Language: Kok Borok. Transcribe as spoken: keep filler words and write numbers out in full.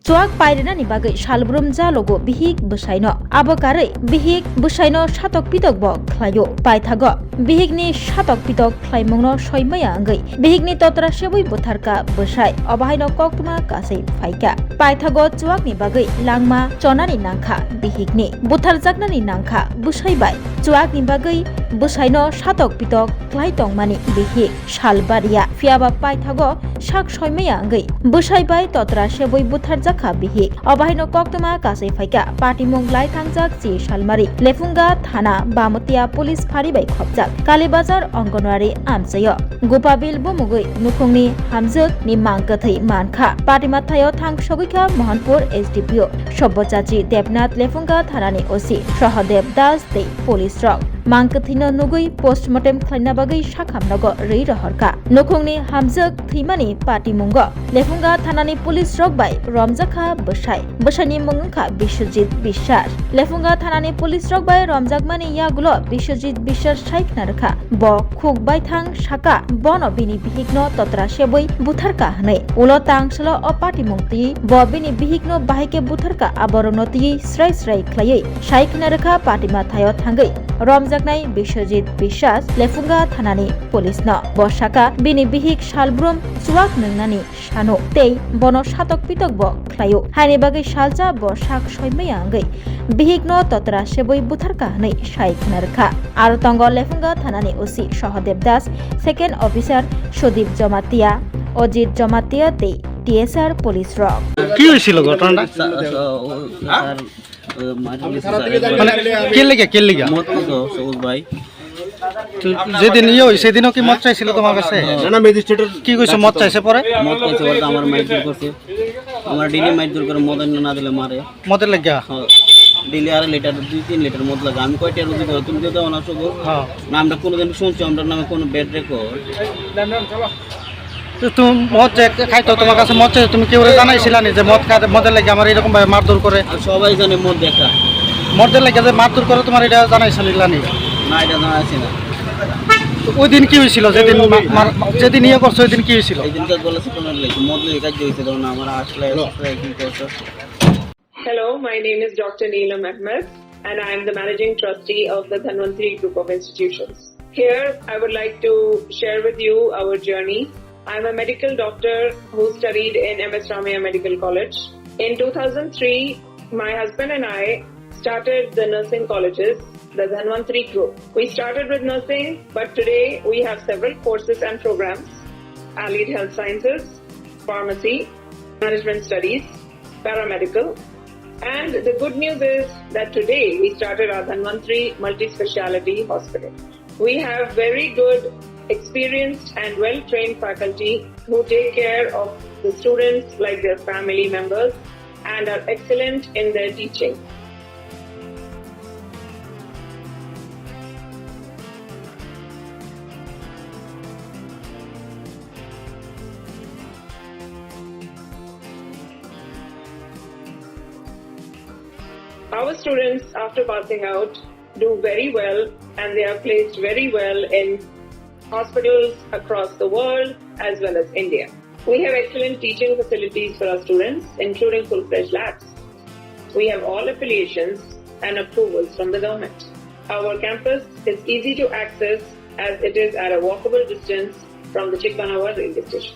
Chuak pairwnani bagwi salbrum jalogo bihik bwsaino. Abo karwi bihik bwsaino satok pitok bo khlaio. Paithago bihikni satok pitok khlaimungno soimaya wngwi bihikni totra sebwi butharka bwsai. Obo haino koktwma kaswi phaikha. Paithago chuakni bagwi langma chonani nangkha bihikni. Butharjaknani nangkha bwsai bai. Chuakni bagwi bwsaino satok pitok khlai tongmani bihik. Salbaria. Phiyaba paithago sak soimaya wngwi bwsai bai totra sebwi butharjakha bihik. Obo haino koktwma kaswi phaikha patimung lai thangjak chi salmari Lephunga thana Bamatia police phari bai khopjak Kalibazar Anganwadi amchaio. Gupabil bumugwi nukhungni hamjwk ni mang kwthwi mankha. Patima thaio thang sogwikha Mohanpur S D P O Sobbochachi Debnath, Lephunga thanani O C Sahadev Das tei police rok. Mang kwthwino nugwi postmortem khlaina bagwi sakhamnogo rwi rohorkha. Nukhungni hamjwk thwimani patimungo Lephunga thanani police rok bai romjakha bwsai. Bwsaini mung wngkha Biswajit Biswas. Lephunga thanani police rok bai romjakmani yagulo Biswajit Biswas sai khna rwkha. Bo khuk baithang saka bono bini bihikno totra sebwi butharka hwnwi. Ulo tangsalo o patimung twi bo bini bihikno bahai khe butharka aborokno twi srai srai khlaiwi sai khna rwkha patima thaio thangwi romjaknai Biswajit Biswas Lephunga thanani police no. Bo saka bini bihik salbrum chuak nwngnani sano tei bono satok pitok bo khlaio. Haini bagwi salsa bo sak soimaya wngwi bihikno totra sebwi butharka hwnwi sai khna rwkha. Aro tongo Lephunga thanani O C Sahadev Das, second officer Sudip Jamatia, Ajit Jamatia tei T S R police rok. কি হয়েছিল ঘটনাটা? Sir, sir, ও, স্যার, ও, মার হয়েছে, স্যার। মানে, কে লেগে, কে লেগে? মদ খাইতো সবুজ ভাই। তো যেদিন ইয়ে হয়েছে, সেদিনও কি মদ চাইছিল তোমার কাছে? না, না, ম্যাজিস্ট্রেটের কি কইছো, মদ চাইছে পরে? মদ খাইছে বলতে আমার মাইর দূর করছে। আমার ডেইলি মাইর দূর করে, মদ এনে না দিলে মারে। মদের লাগিয়া? হ্যাঁ। ডেইলি আড়াই লিটার, দুই তিন লিটার মদ লাগে। আমি কয়টা রুজি করে তুমি তো দেও না শুধু। হ্যাঁ। না, আমরা কোনোদিন শুনছি আমরা নামে কোনো ব্যাড রেকর্ড। তো তুমি মদ যে খাইতো, তোমার কাছে মদ চাইতো, তুমি কেউরে জানাইছিলা নি যে মদ খাইতে, মদের লাগিয়া আমার এরকম ভাবে মারধর করে? আর সবাই জানে মদ দেখা। মদের লাগিয়া যে মারধর করে তোমার, এটা জানাইছিলা নি? না, এটা জানাইছি না। তো ওই দিন কি হয়েছিল? যেদিন মা-, মার-, যেদিন ইয়ে করছো, ওই দিন কি হয়েছিল? এই দিনটা বলেছে কোনো লেগে, মদ লেগে কাজ হয়েছে, তখন আমার আসলে, আসলে কি করছে? Hello, my name is Doctor Neelam Ahmed, and I am the Managing Trustee of the Dhanvantri Group of Institutions. Here, I would like to share with you our journey. I'm a medical doctor who studied in M S Ramaiah Medical College. In two thousand three, my husband and I started the nursing colleges, the Dhanvantri Group. We started with nursing, but today we have several courses and programs: allied health sciences, pharmacy, management studies, paramedical. And the good news is that today we started our Dhanvantri Multi-Speciality Hospital. We have very good, experienced and well-trained faculty who take care of the students like their family members and are excellent in their teaching. Our students, after passing out, do very well, and they are placed very well in hospitals across the world as well as India. We have excellent teaching facilities for our students, including full-fledged labs. We have all affiliations and approvals from the government. Our campus is easy to access as it is at a walkable distance from the Chikmanawa railway station.